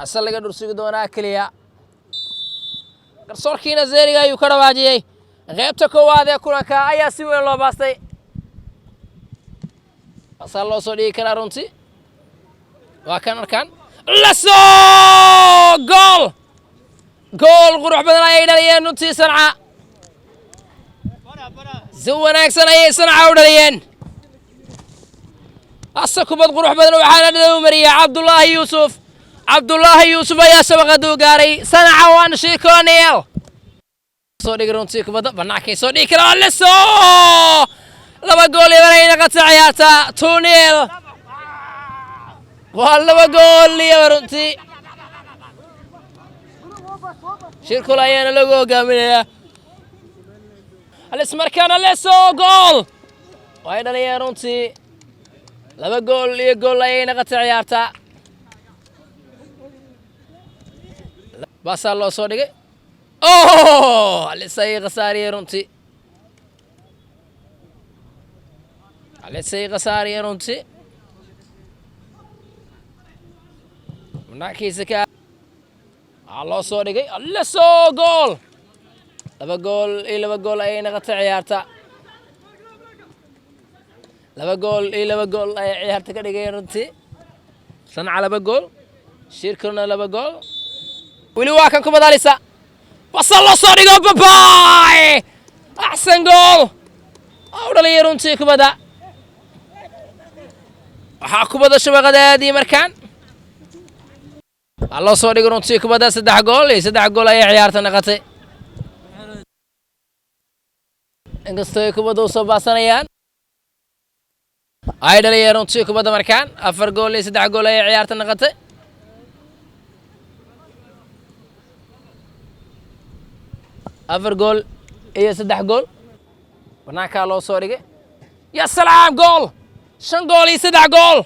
Ase laga dhursugi doonaa keliya. Garsoorkiina Zeeriga ayuu ka dhawaajiyey. Qaybta koowaad ee kulanka ayaa si weyn loo baastay. Asaa loo soo dhigi karaa runtii. Waa kan arkaan laso gool, gool qurux badan ayay dhaliyeen runtii. Sanca si wanaagsan ayay Sanca u dhaliyeen. Ase kubad qurux badan waxaana dhada u mariyey Cabdullaahi Yuusuf. Cabdullaahi Yuusuf ayaa shabaqada u gaaray. Sanca 1, Shirkolo 0. Soo dhigi runtii kubadda bannaankay soo dhigi karaa. Leso, 2-0 ay noqotay ciyaarta. 2-0, waa 2-0 runtii. Shirkul ayaana lagu hogaaminayaa. Ismarkaana leso gool way dhaliyeen runtii. 2-1 ayay noqotay ciyaarta. Baasaa loo soo dhigay. Oh, alisay khasaariyey runtii, alisay khasaariyey runtii. Banaankiisa ka waxaa loo soo dhigay leso gool. 2-2 ayay noqotay ciyaarta. 2-2 ayay ciyaarta ka dhigayeen runtii. Sanca laba gool, Shirkulna laba gool. Weli waa kan kubad alisa. Basa loo soo dhigo, babay, axsan gool u dhaliyay runtii. Kubadda waxaa kubadda shabaqadaadii markaan waxaa loo soo dhigay runtii kubadda. 3-3 ayay ciyaarta noqotay, inkastoo ay kubadda u soo baasanayaan ay dhaliyeen runtii kubadda. Markaan 4-3 ayay ciyaarta noqotay. 4-3 banaankaa loo soo dhigay. Ya salaam, gool! 5-3,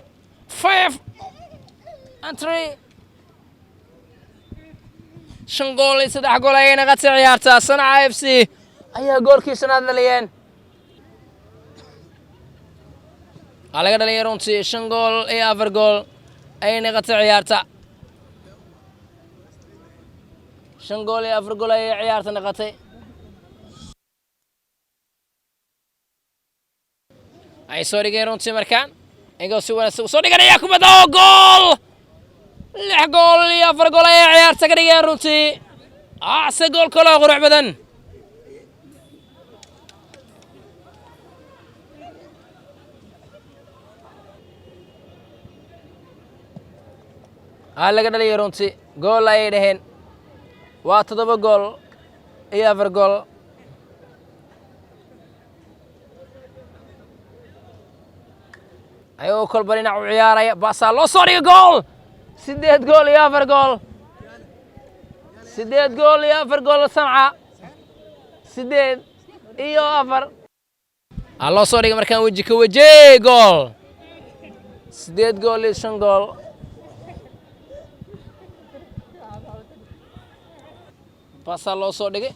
5-3. 5-3 ayay noqotay ciyaarta. Sanca FC ayaa goolkii shanaad dhaliyeen. Waxaa laga dhaliyay runtii. 5-4 ayay noqotay ciyaarta. 5-4 ayay ciyaarta noqotay. Ay soo dhigeen runtii markaan, ingoo si wanaagsan soo dhiganaya kubadda oo gool! 6-4 ayay ciyaarta ka dhigeen runtii. Ase gool kaloo qurux badan aa laga dhaliyay runtii. Gool ayay dhaheen. Waa 7-4. Ayagoo kolba dhinac u ciyaaraya, baasaa loo soo dhigay, gool! 8-4, 8-4. Sanca 8-4 aa loo soo dhigay markaan. Weji ka weje, gool! 8-5. Baasaa loo soo dhigay,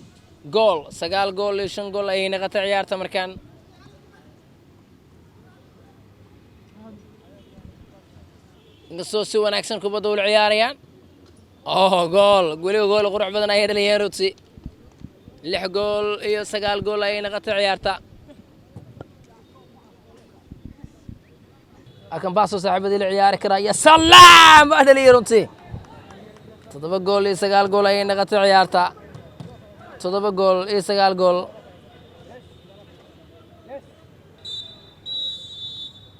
gool! 9-5 ayay noqotay ciyaarta markaan. Inkastoo si wanaagsan kubadda ula ciyaarayaan. Oh, gool! Weliba gool qurux badan ayay dhaliyeen runtii. 6-9 ayay noqotay ciyaarta. Akan baasoo saaxiibadii la ciyaari karaa. Ya salaam, waa dhaliyay runtii. 7-9 ayay noqotay ciyaarta. 7-9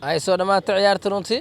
ay soo dhammaatay ciyaarta runtii.